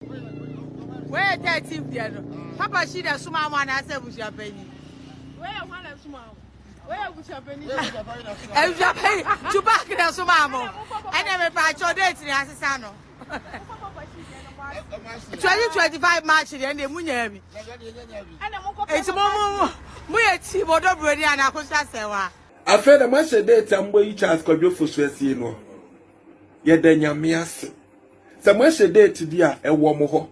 Wei yɛ 13 deɛ no. Papa shi na soma mo anaasɛ abusuapanyin? Wei yɛ hwan na soma wo? Wei yɛ abusuapanyin. Abusuapanyin Tupac na soma mo. Ɛna mepa akyɛw date ni asesa no. 2025 March deɛ ɛna emu nyaa bi. Eti mo mo mo yɛ ti mo dɔ buroni anaa akosua sɛwa. Afei na moahyɛ date a mobɛyi Charles Kwadwo Fosu asie no. Yɛda Nyame ase. Sɛ moahyɛ date bi a, ɛwɔ mo hɔ.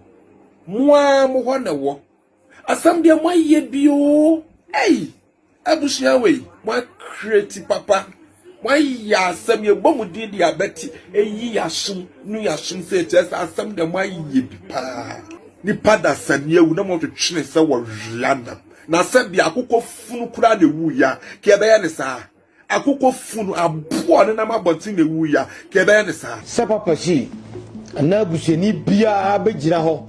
Mo ara mo hɔ na ɛwɔ. Asɛm deɛ moayɛ bi oo. Ei! Abusua wei, moakreti papa. Moayɛ asɛm, yɛbɔ mo din de abɛte, ɛyi yɛasom, nu yɛasom sɛ ɛkyerɛ sɛ asɛm deɛ moayɛ bi paa. Nipa dasani awu na moatwetwene sɛ wɔwea nam. Na sɛ bi akokɔ funu koraa na ɛwuiɛ a, ka ɛbɛyɛ ne saa. Akokɔ funu, aboa a ɔnenam abɔnten na ɛwuiɛ a, ka ɛbɛyɛ ne saa. Sɛ papa si anaa busuani biara bɛgyina hɔ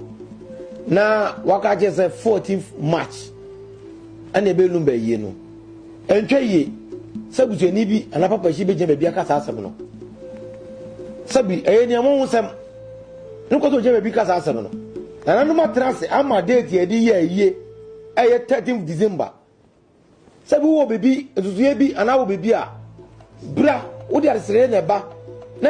na waka akyerɛ sɛ 14 March ɛna ɛbɛnum bɛyie no, ɛntwa yie sɛ busuani bi anaa papa si bɛgyina baabi aka saa asɛm no. Sɛbi ɛyɛ nea mo ho sɛm ne kɔ sɛ ɔgyina baabi ka saa asɛm no. Nananom atena ase ama date a yɛde yɛ ayie ɛyɛ 13 December. Sɛ bi wɔ biribi, nsusuiɛ bi anaa wɔ biribi a, bra, wode adesrɛdeɛ na ɛba na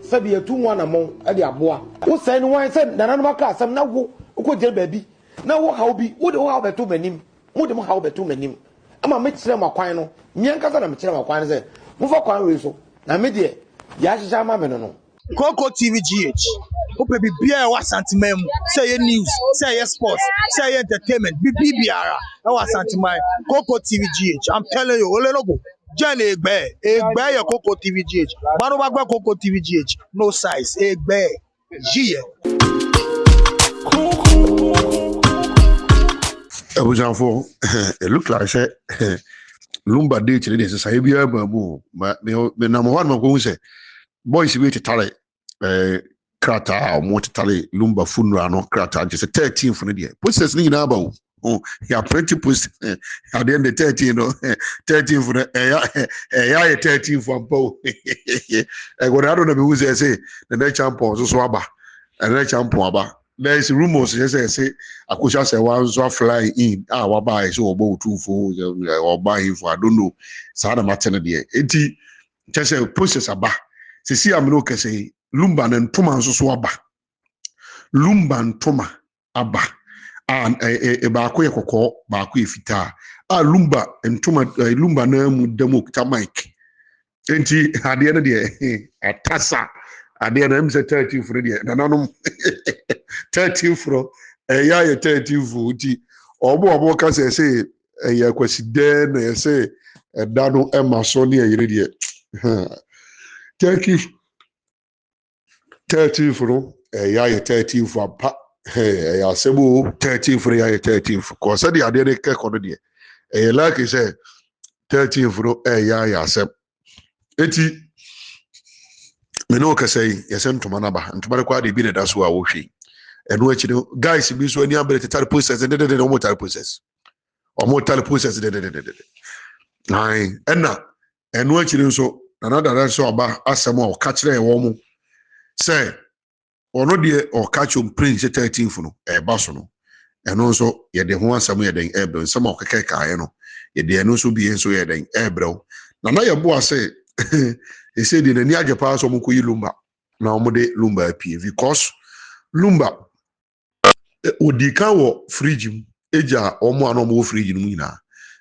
sɛbi yɛtu ho anammɔn de aboa. Wo sɛe no wan sɛ nananom aka asɛm na wo wokɔgyina baabi na wo haw bi, wode wo haw bɛto m'anim, mode mo haw bɛto m'anim ama mekyerɛ mo akwan no, me ankasa na mekyerɛ mo akwan no sɛ momfa kwan wei so, na me deɛ, deɛ ahyehyɛ ama me no no. Koko TV GH, wopɛ biribiara ɛwɔ Asanteman mu, sɛ ɛyɛ news, sɛ ɛyɛ sports, sɛ ɛyɛ entertainment, biribi biara ɛwɔ Asanteman. Koko TV GH, I'm telling you, Olelogo, Jen Egbe, Egbe yɛ Koko TV GH, Barobagba Koko TV GH, no size, Egbe, Yiyɛ. Abusuafo, it look like sɛ Lumba date no deɛ nsesaeɛ biara maa mu o. Ma menam hɔ a na makɔhu sɛ boys bi tetare eh, krataa a wɔn tetare Lumba funeral no krataa nkyɛ sɛ 13th no deɛ posters no nyinaa aba o. Oh, yɛaprinte post adeɛ no de 13 no 13th no ɛyɛ ɛyɛ ayɛ 13th ampa o. Ɛkɔdaa no na mehu sɛ ɛsɛ Nana Champon nso so aba. Nana Champon aba. There is rumors yɛ sɛ ɛsɛ Akosua Serwaa nso afly in a waba a ɛsɛ ɔbɔ otumfo ɔba ahemfo I don't know saa na mate no deɛ eti kyɛ sɛ process aba sisi a mene kɛsɛ yi Lumba ne ntoma nso so aba Lumba ntoma aba a ɛ baako yɛ kɔkɔɔ baako yɛ fitaa a Lumba ntoma Lumba nan mu da mu okita mic nti adeɛ no deɛ atasa adeɛ no ɛmu sɛ 13 no deɛ nananom 13 no ɛyɛ ayɛ 13 nti ɔmo a ɔmo ka sɛ ɛsɛ ɛyɛ akwasi dɛn na ɛsɛ ɛda no ɛma so ne ɛyere deɛ 13 13th no ɛyɛ ayɛ 13th ampa ɛyɛ asɛm o 13th no yɛ ayɛ 13th kɔ sɛdeɛ adeɛ no kɛkɔ no deɛ ɛyɛ like sɛ 13th no ɛyɛ ayɛ asɛm eti me ne wo kasa yi yɛsɛ ntoma no aba ntoma no koraa de bi na ɛda so a wohwɛ yi ɛno akyi no guys bi nso ani abere tetare posters dededede wɔn tare posters wɔn tare posters dededede ayi ɛna ɛno akyi no nso nana dada nso aba asɛm a ɔka kyerɛ wɔn mo sɛ ɔno deɛ ɔka kyerɛ wɔn prince sɛ 13th no ɛɛba so no ɛno nso yɛde ho asɛm yɛ dɛn ɛɛbrɛw nsɛm a ɔkɛkɛ kaeɛ no yɛde ɛno nso bi nso yɛ dɛn ɛɛbrɛw nana yɛboa sɛ ɛsɛ deɛ n'ani agye paa sɛ wɔn kɔyi Lumba na wɔn de Lumba apue because Lumba ɔdii kan wɔ fridge mu egya wɔn a na wɔn wɔ fridge no mu nyinaa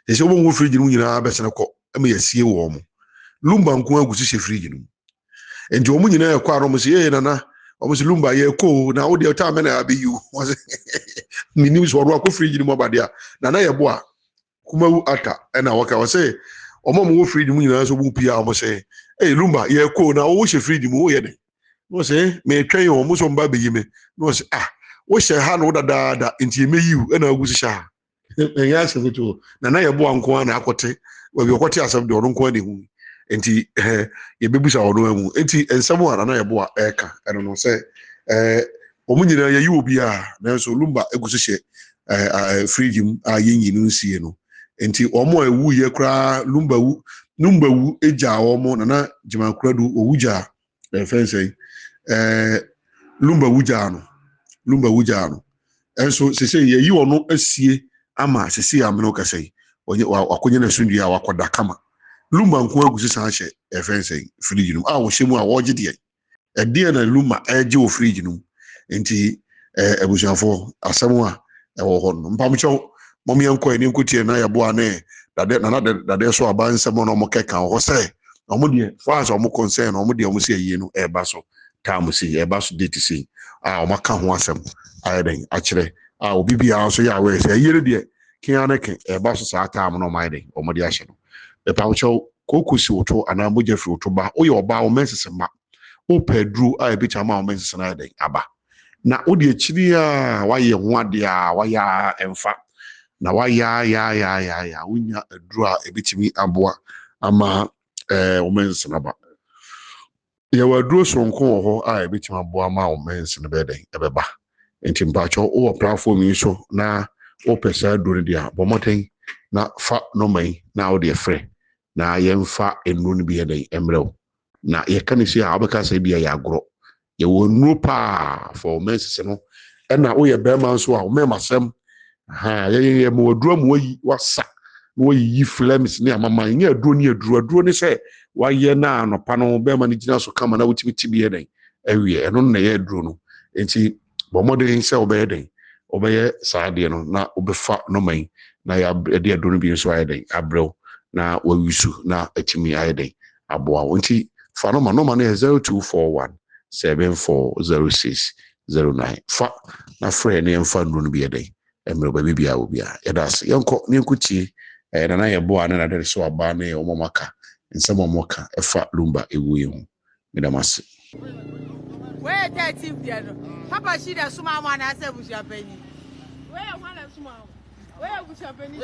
ɛsɛ wɔn wɔ fridge no mu nyinaa bɛsɛn kɔ ɛma yɛsie wɔn mo Lumba nko agu so hyɛ fridge no mu nti wɔn nyinaa ɛkɔ a na wɔn sɛ yee nana wɔn sɛ Lumba yɛ kɔ o na wo deɛ ɔtaa mɛ na abɛyi o wɔn sɛ minim sɛ ɔno akɔ fridge no mu aba deɛ a nana yɛ bo a kumawu ata ɛna wɔka wɔ sɛ wɔn a wɔwɔ fridge mu nyinaa nso wɔn pii a wɔn sɛ ee Lumba yɛ kɔ o na wɔwɔ hyɛ fridge mu wɔyɛ dɛ na wɔsɛ mɛtwɛn wɔn nso wɔn ba abɛyi me na wɔsɛ ah wohyɛ ha na wo dadaada nti yɛmɛyi wo ɛna agu so hyɛ ha ɛnyɛ asɛm ketewa na na yɛboa nko ara na akɔte baabi ɔkɔte asɛm deɛ ɔno nko ara na ehu nti ɛɛ yɛbɛbusa ɔno amu nti nsɛm a nana yɛboa ɛɛka ɛno no sɛ ɛɛ wɔn nyinaa yɛyi obiara nanso Lumba egu so hyɛ ɛɛ ɛɛ fridge mu a yɛnyi no nsie no nti wɔn a ewu yɛ koraa Lumba wu Lumba wu egya wɔn nana Gyemankoradu owu gya ɛfɛn sɛ ɛɛ Lumba wu gyaa no. Lumba wugyaa no. Ɛnso sese yɛyi ɔno asie ama sese amene kasa yi. Ɔnyɛ wakɔnyɛ n'asomdwie a wakɔda kama. Lumba nko agu so san hyɛ ɛfɛn sɛ fridge no mu a wɔhyɛ mu a wɔregye deɛ. Ɛdeɛ na Lumba ɛregye wɔ fridge no mu. Nti ɛɛ abusuafoɔ asɛm a ɛwɔ hɔ no. Mpamokyɛw mɔm yɛnkɔ yɛn nkotie na yɛboa ne dade nana dade so aba nsɛm na ɔmo kɛka wɔ hɔ sɛ ɔmo deɛ far as ɔmo concern ɔmo deɛ ɔmo si ayie no ɛɛba so time si ɛɛba so date si a ɔmo aka ho asɛm ayɛ dɛn akyerɛ a obi biara nso yɛ aware sɛ ayie no deɛ kea ne ke ɛɛba so saa time na ɔmo ayɛ dɛn ɔmo de ahyɛ no. Ɛpamkyɛw kooko si woto anaa mogya firi woto ba woyɛ ɔbaa wo mɛnsese ma wopɛ aduro a ebɛtumi ama wo mɛnsese no ayɛ dɛn aba na wode akyiri a wayɛ ho adeɛ a wayɛ a ɛmfa na wayɛ ayɛ ayɛ ayɛ ayɛ wonya aduro a ebɛtumi aboa ama wo mɛnsese no aba. Yɛwɔ aduro soronko wɔ hɔ a ebɛtumi aboa ama wo mɛnsese no bɛyɛ dɛn ɛbɛba. Nti mpakyɛw wowɔ platform yi so na wopɛ saa aduro no deɛ a bɔ mmɔden na fa nɔma yi na wode frɛ na yɛmfa nnuro no bi yɛ dɛn mmerɛ wo. Na yɛka no si a wobɛka sɛ bi yɛ agorɔ. Yɛwɔ nnuro paa for menses no ɛna woyɛ bɛrima nso a wo mɛma sɛm ha yɛyɛ ma aduro ma wayi wasa na wayiyi phlegms ne amama. Nyɛ aduro ne aduro aduro ne sɛ wayɛ na anɔpa no bɛrima no gyina so kama na wotumi ti bi yɛ dɛn awie ɛno no na ɛyɛ aduro no. Nti bɔ mmɔden sɛ wobɛyɛ dɛn wobɛyɛ saa adeɛ no na wobɛfa nɔma yi na yɛde aduro no bi nso ayɛ dɛn abrɛ wo na wayi so na atumi ayɛ dɛn aboa wo. Nti fa nɔma nɔma no yɛ 0241 7406 09. Fa na frɛ ne yɛmfa nnuro no bi yɛ dɛn mmerɛ baabi biara wɔ biara. Yɛda ase. Yɛnkɔ ne yɛnkɔ tie ɛyɛ nana yɛboa ne nade so aba ne ɔmo aka nsɛm a ɔmo ka ɛfa Lumba ewu yi ho. Medam ase. Wei 13 deɛ no Papa Shi na soma mo anaasɛ abusuapanyin? Wei yɛ hwan na soma wo? Wei yɛ abusuapanyin.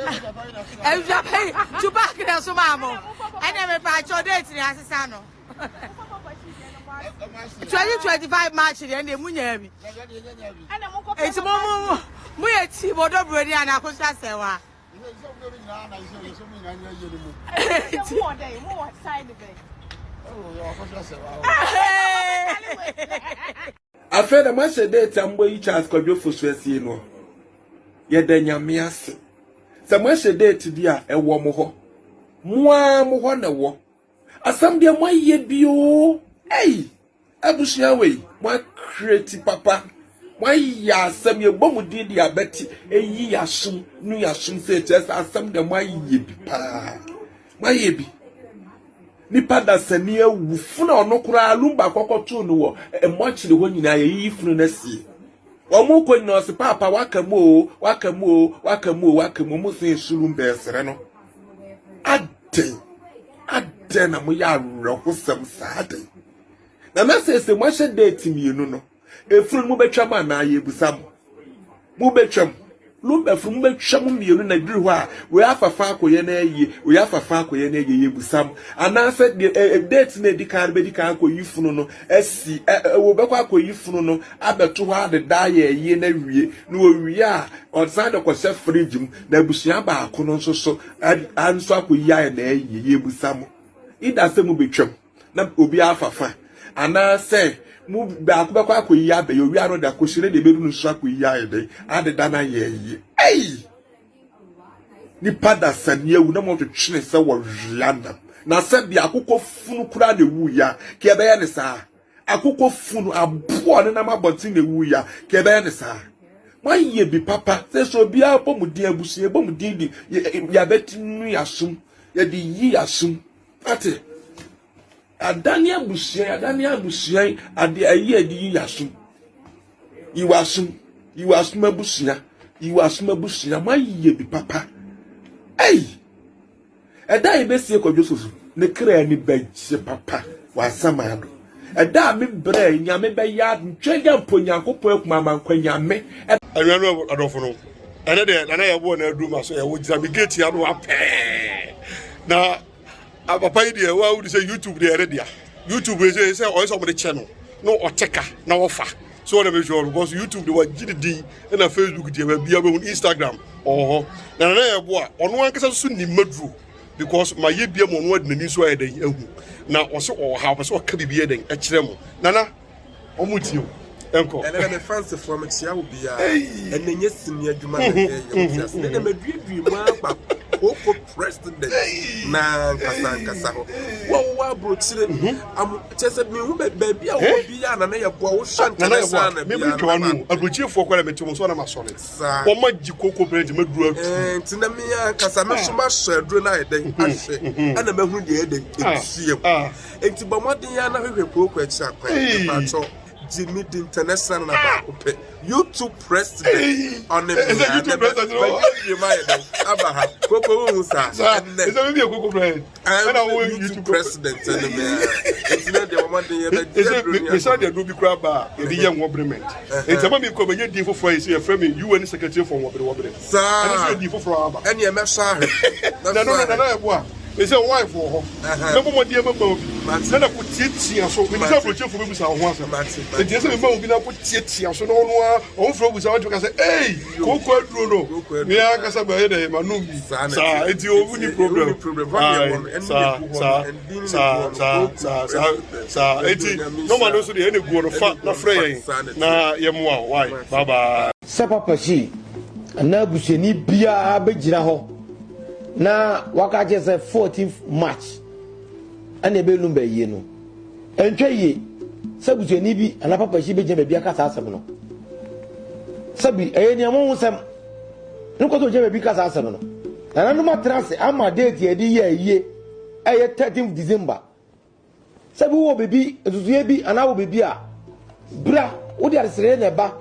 Abusuapanyin Tupac na soma mo. Ɛna mepaakyɛw date ne asesa no 2025 March deɛ ɛnna mu nyaa bi. Eti mo yɛ team ɔdɔ buroni ana Akosua Sɛwa? Mo wɔ dɛ mo wɔ side bɛn? Afei na moahyɛ date a mobɛyi Charles Kwadwo Fosu asie no. Yɛda Nyame ase. Sɛ moahyɛ date bi a ɛwɔ mo hɔ. Mo ara mo hɔ na ɛwɔ. Asɛm deɛ moayɛ bio. Ei! Abusua wei, moakreti papa. Moayɛ asɛm yɛbɔ mo din de abɛte eyi yɛasom nu yɛasom sɛ kyerɛ sɛ asɛm deɛ moayɛ bi paa. Moayɛ bi. Nipa dasani awu funu a ɔno koraa Lumba kɔkɔtoo no wɔ mmɔkyere hɔ nyinaa yɛyiyi funu no asie. Wɔn kɔ nyinaa ɔse paapa waka mu o waka mu o waka mu o waka mu ɔmo sɛ esu Lumba ɛsrɛ no. Adɛn adɛn na moyɛ awerɛhosɛm saa adɛn? Na na sɛ sɛ moahyɛ date mmienu no efunu no mobɛtwa mu anaa yɛbusa mo? Mobɛtwa mu. Lumba funu mobɛtwa mu mmienu na duru hɔ a wei afafa akɔyɛ no ayie wei afafa akɔyɛ no ayie yɛbusa mo anaasɛ deɛ date na edi kan no bɛdi kan akɔyi funu no asi ɛ wɔbɛkɔ akɔyi funu no abɛto hɔ adeda ayɛ ayie na awie na wɔwie a ɔsan de kɔhyɛ fridge mu na abusua baako no nso so nso akɔyi ayɛ na ayie yɛbusa mo ida sɛ mobɛtwam na obi afafa anaasɛ mo baako bɛkɔ akɔyi abɛyɛ owi ano de akɔsi ne deɛ ɛbɛdu no nso akɔyi ayɛ dɛ adeda no ayɛ ayie. Ei! Nipa dasani awu na mɔtwetwene sɛ wɔwea nam na sɛ bi akokɔ funu koraa na ewu ya ka ɛbɛyɛ ne saa. Akokɔ funu aboɔ ne nam abɔnten na ewu ya ka ɛbɛyɛ ne saa. Moayɛ bi papa sɛ sɛ obiara bɔ mo din abusua bɔ mo din di yɛabɛti nu yɛasom yɛde yi yɛasom ate adane abusua adane abusua yi ade ayi adi yi yɛasom yiwasom yiwasom abusua yiwasom abusua moayɛ bi papa. Ei! Ɛda a yɛbɛsie Kwadwo Fosu ne kra ani bɛgye papa wasam ado. Ɛda a me brɛ Nyame bɛyɛ adom twɛ dɛ mpo Nyankopɔn akuma amankwa Nyame. Anuanom adɔfo no, ɛnɛ deɛ nana yɛboɔ na aduru ma so yɛwɔ gyina me gate ano apɛɛ na papa yi deɛ wa wodi sɛ YouTube deɛ ɛne dea YouTube yi sɛ sɛ ɔyɛ sɛ ɔmo de kyɛ no na ɔte ka na ɔfa so ɔna make sure because YouTube de wagye ne din ɛna Facebook deɛ baabi a bɛhu Instagram ɔwɔ hɔ na nana yɛboa ɔno ankasa nso nim maduro because ma yɛ bia ma ɔno ade n'ani nso ayɛ dɛn ahu na ɔsɛ ɔwɔ ha ɔpɛ sɛ ɔka biribi yɛ dɛn ɛkyerɛ mo nana ɔmo tie o. Ɛnkɔ. Ɛnɛ na me fansefoɔ mekyea wo biara. Ɛnɛ nyɛ sini adwuma na yɛyɛ wo te ase. Ɛnɛ maduadua mu aba koko president na nkasa nkasa hɔ. Wo a wowɔ aburokyire am kyɛ sɛ mehu baabi a wowɔ biara na na yɛboa wo hwɛ international na biara. Mebiri no aburokyirefoɔ kora mete wɔn so na masɔre. Saa. Wɔn agye koko president maduru atu. Nti na me ankasa me nso masɔ aduro no ayɛ dɛn ahwɛ ɛna mahu deɛ ɛyɛ dɛn ɛtua mu. Nti bɔ mmɔden ara na hwehwɛ kooko akyi akwan. Mepakyɛw gye me di international na baako pɛ. YouTube president ɔne me a na bɛyɛ ma yɛ dɛn aba ha. Kooko wohu saa. Ɛnɛ. Ɛsɛ mi bi yɛ kooko president. Ɛna wo YouTube president ɛne me a. Nti na deɛ bɔ mmɔden yɛ bɛ gye aduro ni. Mesan de aduro bi koraa ba a yɛde yɛ nwɔbrement. Nti ama mi kɔ bɛnyɛ din foforɔ yi sɛ yɛfrɛ me UN secretary for nwɔbere wɔbere. Saa. Ɛno nso yɛ din foforɔ aba. Ɛne ɛmɛsɔ ahwɛ. Na no no nana ɛboa. Ɛsɛ wife wɔ hɔ. Mɛbɔ mmɔden mɛma wo bi. Na na kɔ tiatia so. Menim sɛ aburokyefoɔ bɛbusa wo ho asɛm. Enti ɛsɛ mema wo bi na kɔ tiatia so na ɔno ara ɔfoforɔ busa wɔntumi ka sɛ ei kooko aduro no. Me ankasa bɛyɛ dɛ manom bi. Saa enti owu ni problem. Saa saa saa saa saa saa saa enti nɔma no nso deɛ ɛna gu hɔ no fa na frɛ yɛn na yɛmmoa wo. Why? Bye bye. Sɛ papa si anaa busuani biara bɛgyina hɔ na waka akyerɛ sɛ 14th March ɛna ɛbɛnum bɛyie no ɛntwa yie sɛ busuani bi anaa papa si bɛgyina baabi aka saa asɛm no sɛbi ɛyɛ nea mo ho sɛm ne kɔtɔ gyina baabi ka saa asɛm no nananom atena ase ama date yɛde yɛ ayie ɛyɛ 13th December Sɛ bi wɔ biribi, nsusuiɛ bi anaa wɔ biribi a, bra, wode adesrɛdeɛ na ɛba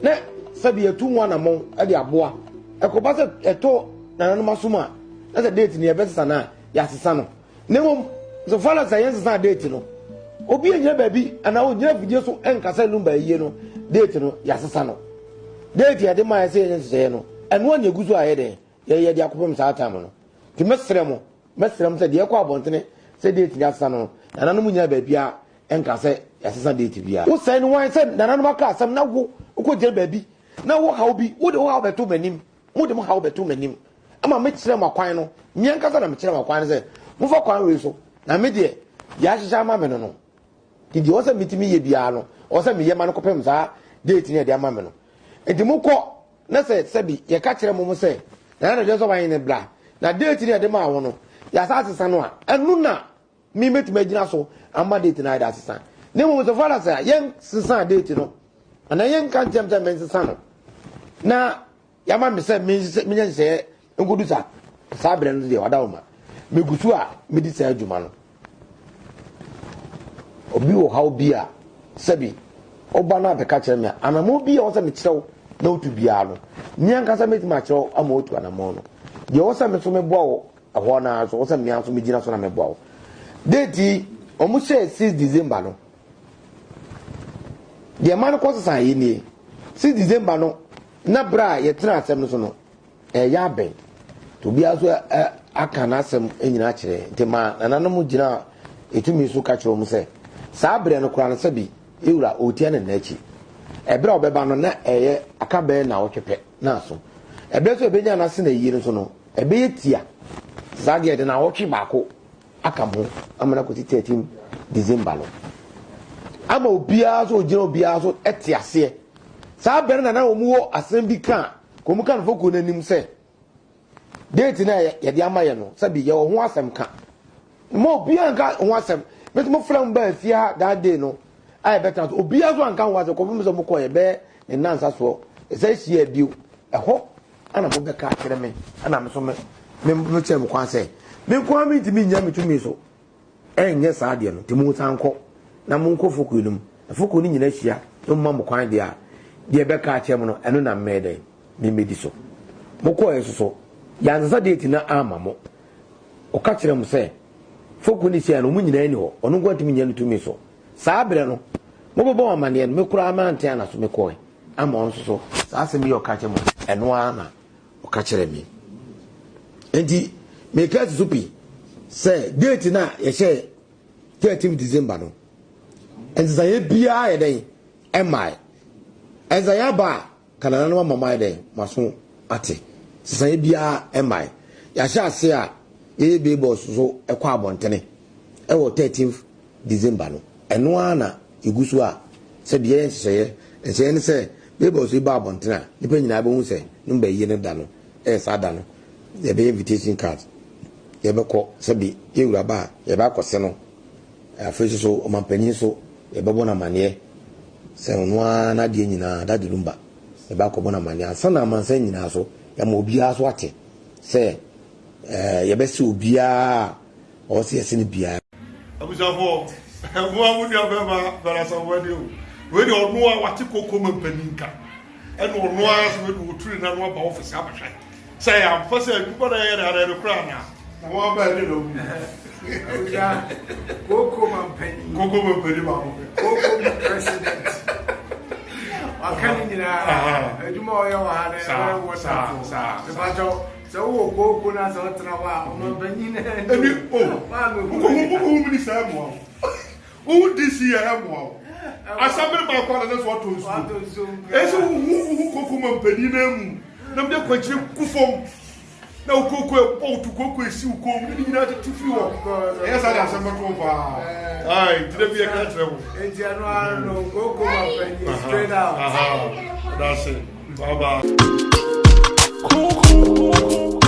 na sɛbi yɛtu ho anammɔn de aboa. Ɛkɔba sɛ ɛtɔ nananom asom a, na sɛ date no yɛbɛsesa no a, yɛasesa no. Na mmom, so far as yɛnsesa date no, obi nnyina baabi anaa ɔnnyina afidie so nka sɛ Lumba ayie no, date no, yɛasesa no. Date yɛde maa sɛ yɛnyɛ nhyehyɛeɛ no, ɛno a na ɛgu so a yɛyɛ dɛn? Yɛyɛ de akɔpem saa time no. Nti mɛsrɛ mo, Mɛsrɛ mo sɛ deɛ ɛkɔ abɔntene sɛ date no asesa no, nananom nnyina baabiara nka sɛ yɛasesa date biara. Wo sɛe no wan sɛ nananom aka asɛm na wo wokɔgyina baabi na wo haw bi, wode wo haw bɛto m'anim, mode mo haw bɛto m'anim ama mekyerɛ mo akwan no, me ankasa na mekyerɛ mo akwan no sɛ momfa kwan wei so, na me deɛ, deɛ ahyehyɛ ama me no no, nti deɛ ɔwɔ sɛ metumi yɛ biara no, ɔwɔ sɛ meyɛ ma no kɔpem saa date no yɛde ama me no. Nti mokɔ Na sɛ sɛbi yɛka kyerɛ mo sɛ, Nana na Dwensɔ Wahene bra, na date no a yɛde maa wo no, yɛasan asesa no a, ɛno na me mɛtumi agyina so ama date no ayɛ dɛ asesa. Na mmom sɛ far as a yɛnsesaa date no, anaa yɛnka nkyerɛ me sɛ mensesa no, na yɛama me sɛ menyɛ nhyehyɛeɛ nkɔdu sa saa berɛ no deɛ wada wo ma. Megu so a medi saa adwuma no. Obi wɔ haw bi a, sɛbi, woba no abɛka kyerɛ me a, anammɔn bi a ɛwɔ sɛ mekyerɛ wo na wotu biara no, me ankasa mɛtumi akyerɛ wo ama woatu anammɔn no. Deɛ ɛwɔ sɛ me nso meboa wo ɛhɔ no ara nso, ɛwɔ sɛ me ara nso megyina so na meboa wo. Date yi, wɔn hyɛɛ 6 December no. Deɛ ɛma no kɔsesa yɛ nie. 6 December no, na berɛ a yɛtena asɛm no so no, Ɛreyɛ abɛn. Nti obiara nso aka n'asɛm nyinaa akyerɛ yɛn. Nti ma nananom gyina etumi so ka kyerɛ wɔn sɛ, saa berɛ no koraa no sɛbi ewura ɔretia ne nna akyi. Ɛberɛ a ɔbɛba no na ɛyɛ aka bɛyɛ nnawɔtwe pɛ na aso. Ɛberɛ nso a ɛbɛnya n'ase na ayie no nso no, ɛbɛyɛ tia. Saa deɛ ɛde nnawɔtwe baako aka mo ho ama no akɔsi 13 December no. Ama obiara so ogyina obiara so te aseɛ. Saa berɛ no na na wɔn wɔ asɛm bi ka a Wɔn kanfo kuo no anim sɛ, Date no a yɛde ama yɛ no, sɛbi yɛwɔ ho asɛm ka. Mma obiara nka ho asɛm. Mese mo frɛ mo baa fie ha that day no a yɛbɛtena so. Obiara nso anka ho asɛm kɔpem sɛ mokɔ yɛ bɛyɛ ne nnansa soɔ. Yɛsan hyia bio. Ɛhɔ ana mobɛka akyerɛ me ɛna me so me me mekyerɛ mo kwan sɛ me nko ara mentumi nnya me tumi so. Ɛnyɛ saa deɛ no, nti monsan nkɔ, na monkɔ fokuo no mu, na fokuo no nyina hyia na wɔma mo kwan deɛ a, deɛ ɛbɛka akyerɛ mo no, ɛno na mɛyɛ dɛn? Memmɛdi so. Mokɔɔɛ nso so, yɛansesa deeti no amma mo. Ɔka kyerɛɛ mo sɛ, fokuo no hyiaeɛ no, wɔn nyinaa nni hɔ, ɔno nko ara ntumi nnya ne tumi so. Saa berɛ no, mobɛbɔ mo amaneɛ no, me koraa mante ana so mekɔɔɛ, ama ɔno nso so, saa asɛm yi a ɔka kyerɛ mo no, ɛno ara na Ɔka kyerɛɛ me. Enti meka asi so pi sɛ date no a yɛhyɛɛ 13 December no, nsesaeɛ biara yɛ dɛn ɛmmae. Nsesaeɛ aba a, ka nananom ama mo ayɛ dɛn mo aso ate. Nsesaeɛ biara ɛmmae. Yɛahyɛ ase a yɛyɛ billboards so ɛkɔ abɔntene ɛwɔ 13 December no. Ɛno ara na yɛgu so a sɛbi yɛyɛ nhyehyɛeɛ. Nhyehyɛeɛ ne sɛ billboards yi ba abɔnten a, nnipa nyinaa bɛhu sɛ Lumba ayie no da no ɛyɛ saa da no. Yɛbɛyɛ invitation cards, yɛbɛkɔ sɛbi yɛn wura ba a, yɛbɛ akɔse no. Afei nso so ɔmanpanin nso yɛbɛbɔ no amaneɛ sɛ ɔno ara n'adeɛ nyinaa Daddy Lumba yɛbɛ akɔbɔ no amaneɛ ansa na amansan nyinaa so yɛama obiara so ate sɛ ɛɛ yɛbɛse obiara a ɔwɔ sɛ yɛse no biara. Abusuafoɔ, mo a mo nua bɛrima Bernard Asamoah nie o. Wei deɛ ɔno a wate koko ma mpanin nka. Ɛna ɔno ara sɛ wei deɛ ɔtu ne nan aba ɔfisi abɛhwɛ. Sɛ ɛyɛ ampa sɛ adwuma na ɛyɛ no ara ɛyɛ nokorɛ anaa? Na wɔn aba ɛne na wu. Abusua, koko ma mpanin. Koko ma mpanin baako pɛ. Koko mu president. Waka ne nyinaa. Adwuma a ɔyɛ wɔ ha no ɛyɛ very wonderful. Mepakyɛw, sɛ wowɔ kooko na sɛ wotena hɔ a, ɔmampanyin no ɛne Ɛni o, wokɔhu wokɔhu minista ɛmmoa wo. Wohu DC a ɛmmoa wo. Asɛm baako a na sɛ so atɔ nsuo. Ɛsɛ wohu wohu koko ma mpanyin no amu na mede akwankyerɛ gu fam na wo koko ɛbɔ wo to koko esi wo kɔn mu ne nyinaa tete firi hɔ. Ɛyɛ saa de asɛm bɛto wo paa. Ai, nti da bi yɛka kyerɛ wo. Nti ɛno ara no koko ma mpanyin straight out. That's it. Bye bye. Cool, cool, cool.